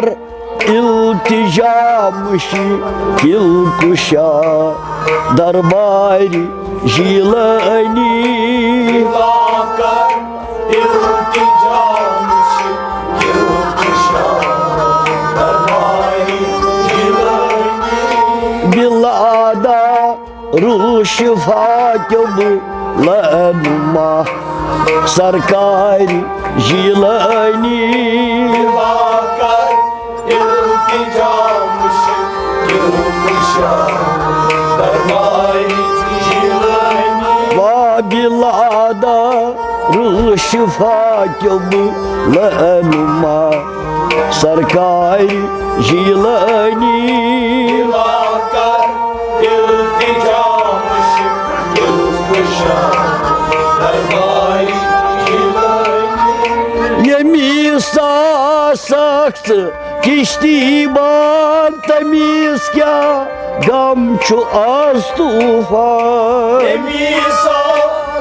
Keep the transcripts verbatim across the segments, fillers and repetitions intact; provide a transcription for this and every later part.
التجا مشکل کشا دربار جیلانی۔ بلا دارالشفا کیو بہٕ لنما سرکار جیلانی۔ وا بلا دارالشفا کیو بہٕ لنما سرکار جیلانی۔ ییٚمی سا سخت کشتی بان، تٔمِس کیٛاہ غم چھُ آز طوفان۔ ییٚمی سا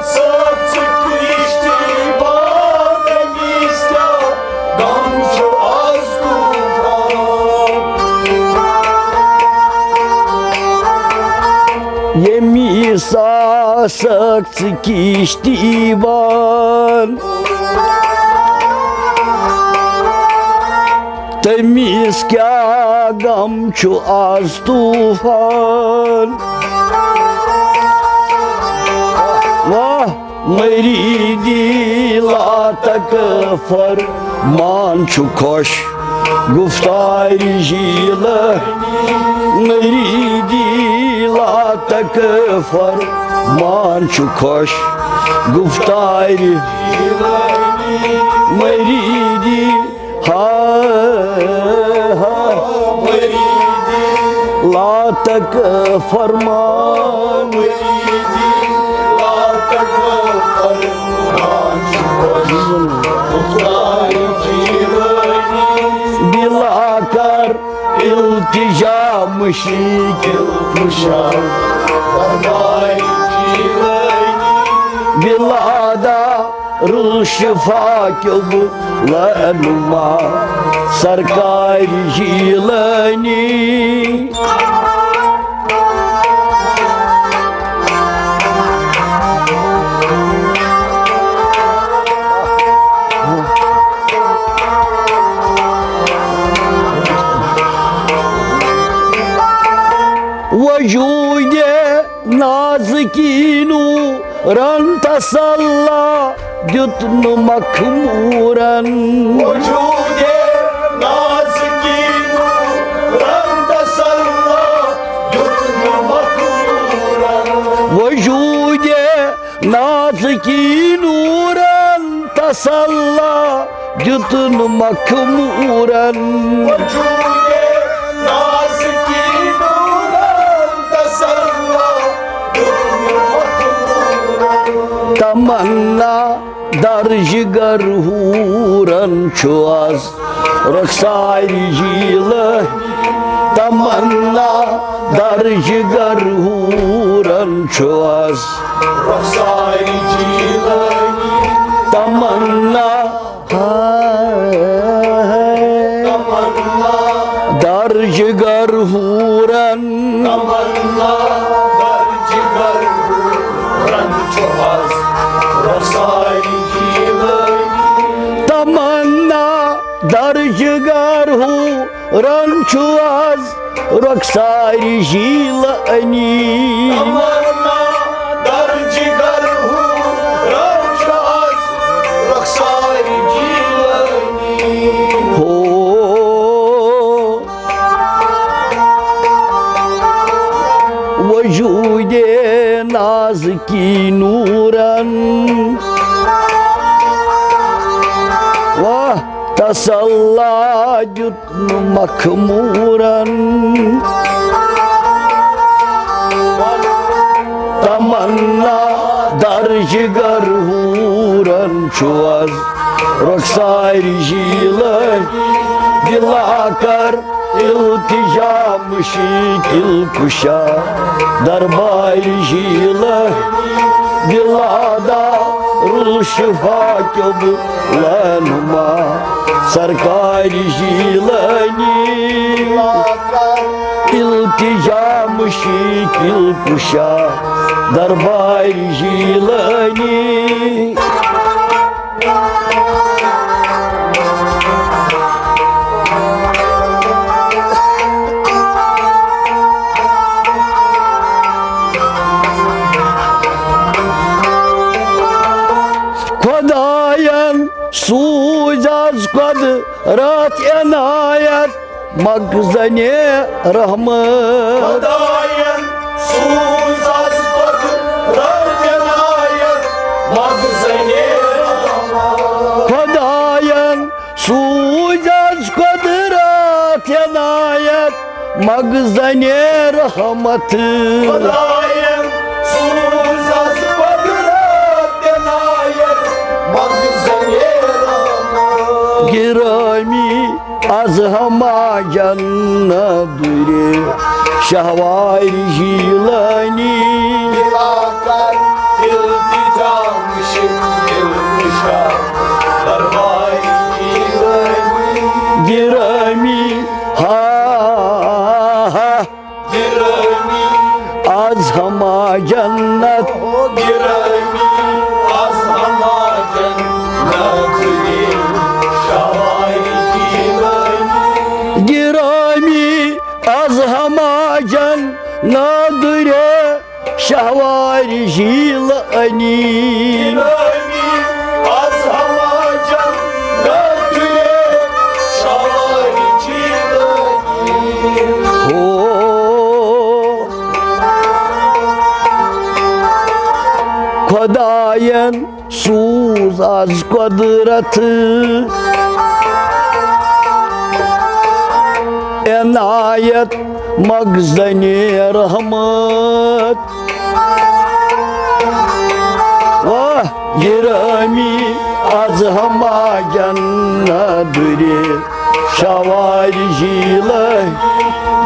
سخت کشتی بان، تٔمِس کیٛاہ غم چھُ آز طوفان۔ ییٚمی سا سخت کشتی بان، تٔمِس کیٛاہ غم چھُ آز طوفان۔ واہ مریدی لا تکفر، مان چھُ خۄش گفتار جیلانی۔ مریدی لا تکفر، مان چھُ خۄش گفتار مریدی۔ ہا، ہا، لا تکفر، مان بلا کر التجا مشکل کشا بلا دارالشفا کیو بہٕ لنما سرکار جیلانی۔ وجودِ نازکی نورن تسلا دیُت نہٕ مخمورن۔ وجودِ نازکی نورن تسلا دیُت نہٕ مخمورن۔ وجودِ نازکی نورن تسلا دیُت نہٕ مخمورن۔ وجودِ نازکی نورن تسلا دیُت نہٕ مخمورن۔ تمنا در جگر حورن چھُ از رخسار جیلانی۔ تمنا در جگر حورن چھُ از رخسار جیلانی۔ تمنا، ہائے، تمنا در جگر حورن۔ تمنا در جگر حورن چھُ از رخسار جیلانی۔ تمنا در جگر حورن چھُ از رخسار جیلانی۔ تمنا در جگر حورن چھُ از رخسار جیلانی۔ ہو وجودِ نازکی نورن، واہ تسلا دیُت نہٕ مخمورن۔ تمنا در جگر حورن چھُ از رخسار جیلانی۔ بلا کر التجا مشکل کشا دربار جیلانی۔ بلا دارالشفا کیو بہٕ لنما سرکار جیلانی، التجا مشکل کشا دربار جیلانی۔ خداین سوز از قدرت عنایت مخزن رحمت۔ خداین سوز از قدرت عنایت مخزن رحمت۔ خداین سوز از قدرت عنایت مخزن رحمت۔ خداین سوز از قدرت عنایت مخزن رحمت۔ گرامی از همایان ندر شهوار جیلانی۔ دلا کر التجا مشکل کشا دربار جیلانی۔ گرامی، ها، ها۔ گرامی از همایان ندر۔ گرامی از همایان ندر شهوار جیلانی۔ گرامی از همایان ندر شهوار جیلانی۔ گرامی از همایان ندر شهوار جیلانی۔ او خداین سوز از قدرت عنایت مخزن رحمت۔ واه، گرامی از همایان ندر شهوار جیلانی۔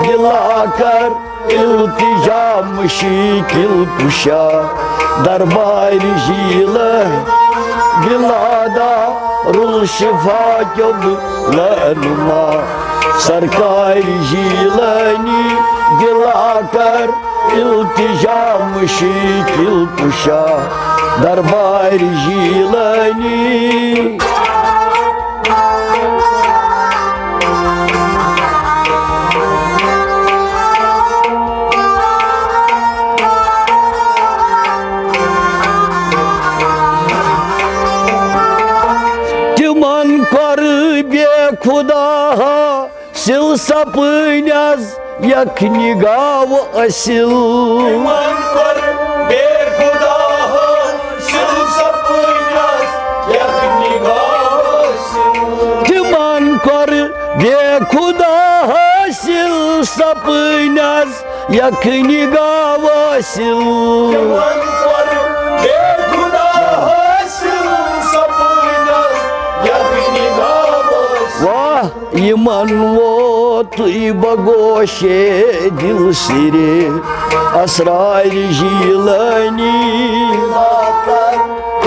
دلا کر التجا مشکل کشا دربار جیلانی۔ بلا دارالشفا قبلہ نما سرکار جیلانی۔ دلا کر التجا مشکل کشا دربار جیلانی۔ تمن کر بے خدا حاصل سپٕنۍ از یک نگاہ اصل۔ تمن کر بے خدا حاصل سپٕنۍ از یک نگاہ اصل۔ تمن کر بے خدا حاصل سپٕنۍ از یک نگاہ اصل۔ تمن کر بے خدا حاصل سپٕنۍ از یک نگاہ اصل۔ واہ، یمن ووتُے بگوشے دل سرے اسرار جیلانی۔ دلا کر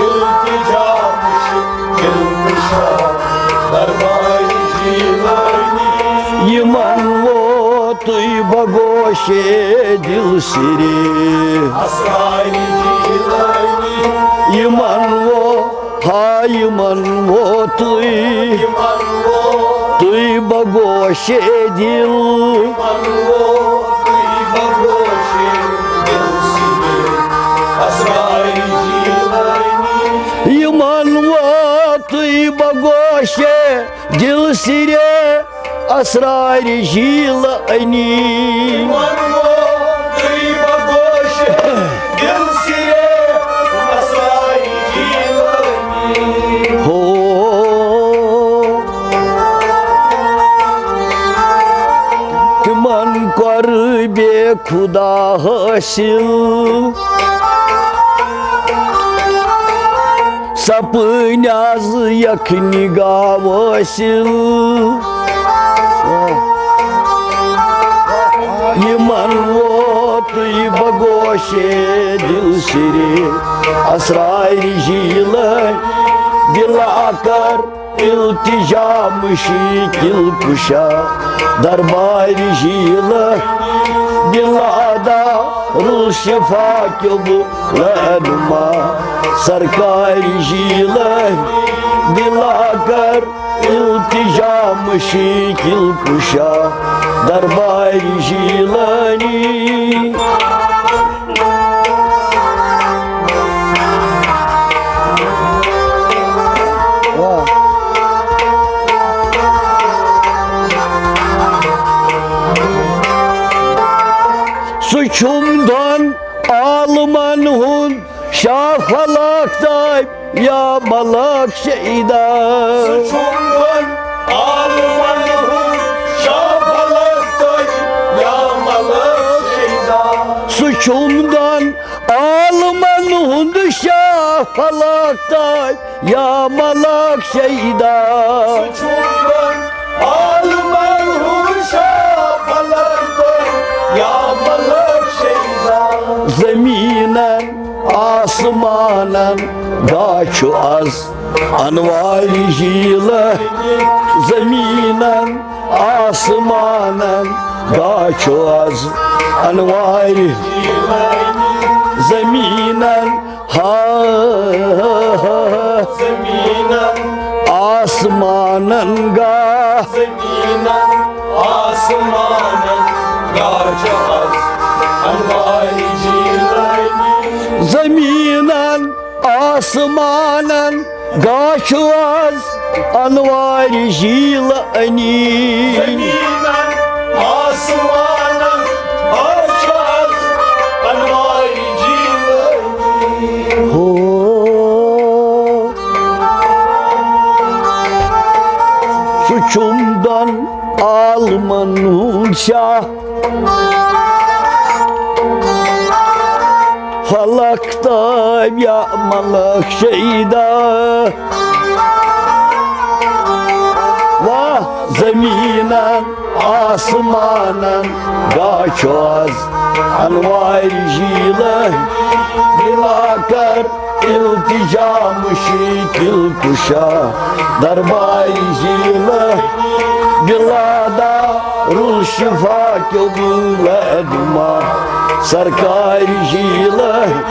التجا مشکل کشا دربار جیلانی۔ یمن ووتُے بگوشے دل سرے اسرار جیلانی۔ یمن وو ہا یمن ووتُے، یمن ووتُے۔ تُے بگوشے دل۔ یمن ووتُے بگوشے دل سرے اسرار جیلانی۔ یمن ووتُے بگوشے دل سرے اسرار جیلانی۔ یمن ووتُے بگوشے دل سرے اسرار جیلانی۔ ہو، تمن کر بے خدا حاصل سپٕنۍ از یک نگاہ اصل۔ یمن ووتُے بگوشے دل سرے اسرار جیلانی۔ دلا کر التجا مشکل کشا دربار جیلانی، دلا دارالشفا قبلہ نما سرکار جیلانی، دلا کر التجا مشکل کشا دربار جیلانی۔ سُہ چھُم دۄن عالمن ہُنٛد شاہ فلک تہٕ یا ملک شیدا۔ سُہ چھُم دۄن عالمن ہُنٛد شاہ فلک تہٕ یا ملک شیدا۔ سُہ چھُم دۄن عالمن ہُنٛد شاہ فلک تہٕ یا ملک شیدا۔ سُہ چھُم دۄن عالمن ہُنٛد شاہ فلک تہٕ یا ملک شیدا۔ زمینن آسمانن گاہ چھُ از انوار جیلانی، زمینن آسمانن گاہ چھُ از انوار، زمینن ہا، زمینن آسمانن گاہ، زمینن آسمانن گاہ چھُ از انوار جیلانی۔ زمینن آسمانن گاہ چھُ از انوار جیلانی۔ زمینن آسمانن گاہ چھُ از انوار جیلانی۔ ہو۔ سُہ چھُم دۄن عالمن ہُنٛد شاہ فلک تہٕ یا ملک شیدا۔ واہ زمینن آسمانن گاہ چھُ از انوار جیلانی، دلا کر التجا مشکل کشا دربار جیلانی، دلا دارالشفا قبلہ نما سرکار جیلانی،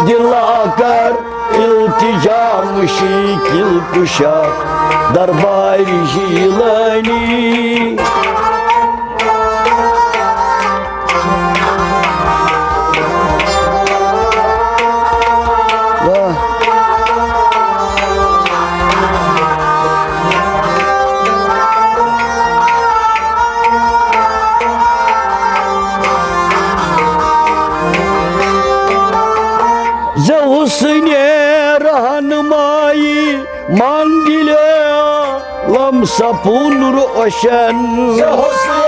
دلا کر التجا مشکل کشا دربار جیلانی۔ واہ۔ ز حسن رہنمائی من دل عالم سپُن روشن۔ ز حسن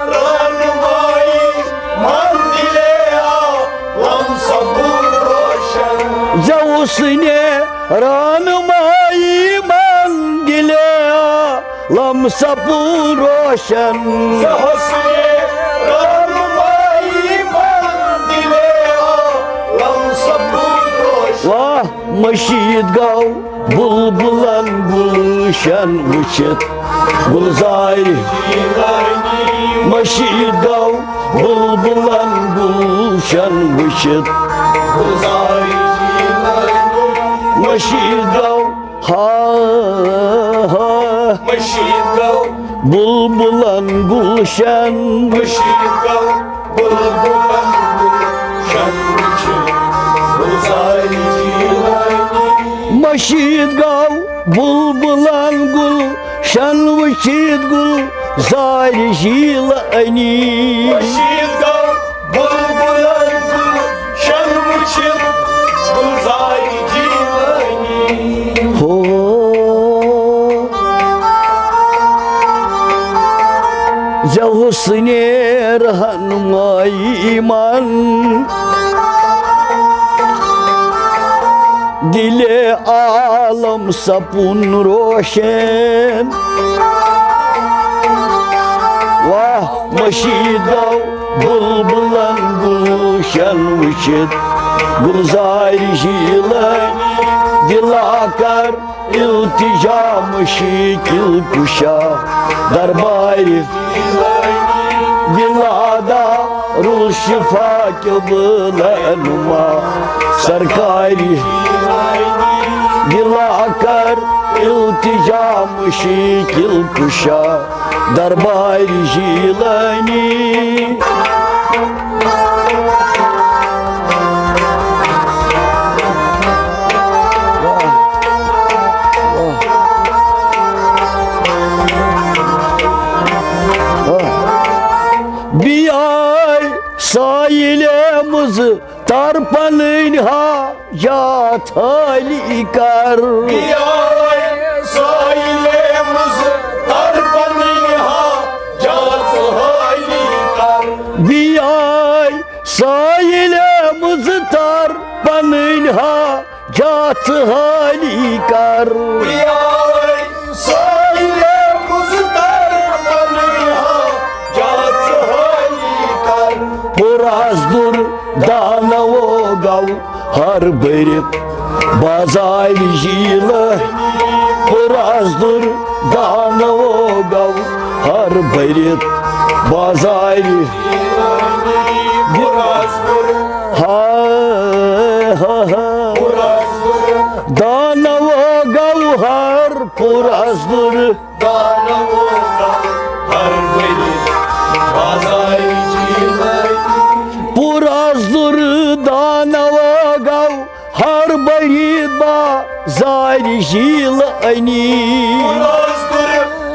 رہنمائی من دل عالم سپُن روشن۔ ز حسن رہنمائی من دل عالم سپُن روشن۔ ز حسن رہنمائی من دل عالم سپُن روشن۔ واہ مشیت گو بلبلن گلشن وچھت گلزار۔ مشیت گو بلبلن گلشن وچھت گلزار۔ مشیت گو ہا، ہا۔ مشیت گو بلبلن گلشن۔ مشیت گو بلبلن گلشن وچھت گلزار جیلانی۔ مشیت گو بلبلن گلشن وچھت گلزار جیلانی۔ مشیت گو بلبلن گلشن وچھت گلزار جیلانی۔ ہو۔ ز حسن رہنمائی من دل عالم سپُن روشن۔ واہ مشیت گو بلبلن گلشن وچھت گلزار جیلانی۔ دلا کر التجا مشکل کشا دربار، دلا دارالشفا قبلہ نما سرکار، دلا کر التجا مشکل کشا دربار جیلانی۔ بیاے سایلے مز تر پنٕنۍ حاجات حٲلی کر۔ بیاے سایلے مز تر پنٕنۍ حاجات حٲلی کر۔ بیاے سایلے مز تر پنٕنۍ حاجات حٲلی کر۔ بیاے سایلے مز تر پنٕنۍ حاجات حٲلی کر۔ پُرازدُر دانو گو ہر بٔرِتھ بازار جیلہ، پُرازدُر دانو گو ہر بٔرِتھ بازار۔ پُرازدُر ہا، ہا، ہا۔ دانو گو ہر پُرازدُر۔ دانو گو ہر بٔرِتھ بازار جیلہ۔ پُرازدُر دانو گو ہر بٔرِتھ بازار جیلانی۔ پُرازدُر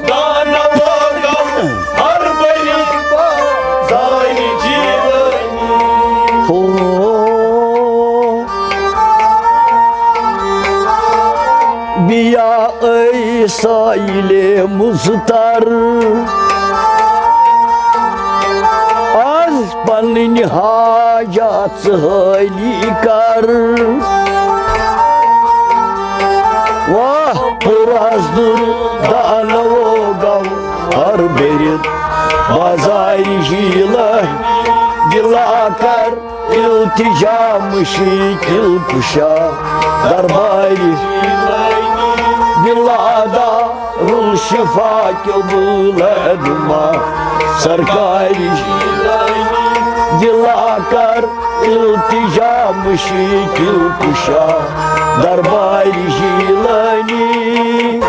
دانو گو ہر بٔرِتھ بازار جیلانی۔ ہو۔ بیا اے سایلے مز تر، از پنٕنۍ حاجات حٲلی کر۔ واہ پُرازدُر دانو گو ہر بٔرِتھ بازار جیلہ، دلا کر التجا مشکل کشا دربار، دلا دارالشفا قبلہ نما سرکار، دلا کر التجا مشکل کشا دربار جیلانی۔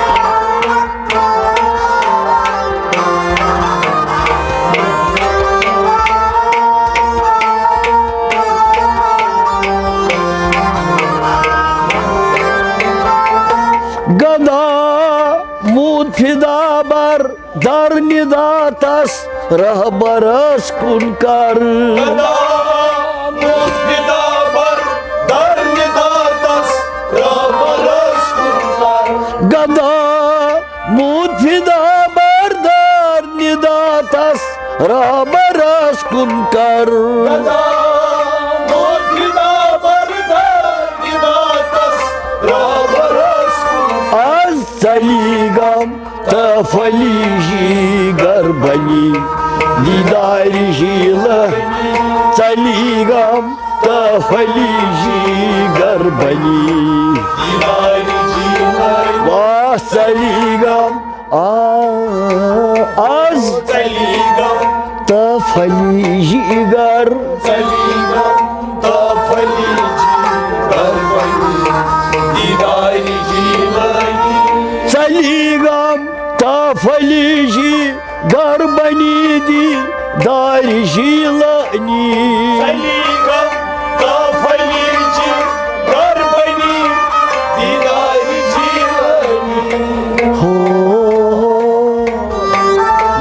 گدا مود فدا بر در نداتس رہبرس کن کر۔ گدا مود فدا بر در نداتس رہبرس کن کر۔ گدا مود فدا بر در نداتس رہبرس کن کر۔ گدا مود فدا بر در نداتس رہبرس کن۔ از ژلی غم تہٕ پھلی جیگر بنی دیدار جیلہ، ژلی غم تہٕ پھلی جیگر بنی دیدار جیلہ۔ واہ ژلی غم آ، از ژلی غم تہٕ پھلی جیگر۔ ژلی غم تہٕ پھلی جیگر بنی دیدار جیلانی۔ ژلی غم تہٕ پھلی جیگر بنی دیدار جیلانی۔ ژلی غم تہٕ پھلی جیگر بنی دیدار جیلانی۔ ہو۔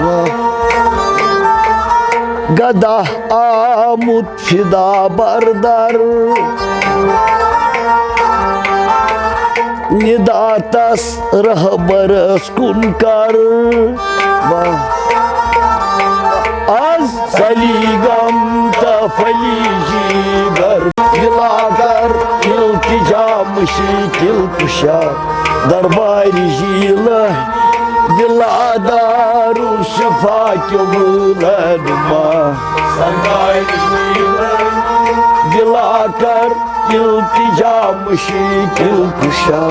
واہ۔ گدا آمُت فدا بردر نداتس رہبرس کن کر۔ واہ۔ از ژلی غم تہٕ پھلی جیگر، دلا کر التجا مشکل کشا دربار جیلہ، دلا دارالشفا قبلہ نما سرکار جیلہ، دلا کر التجا مشکل کشا،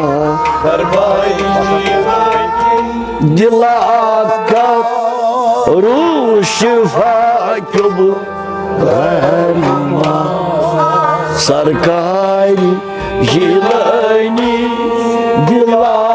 درباری دلا کرو شفا قبول، رحمان سرکاری جیلانی دلا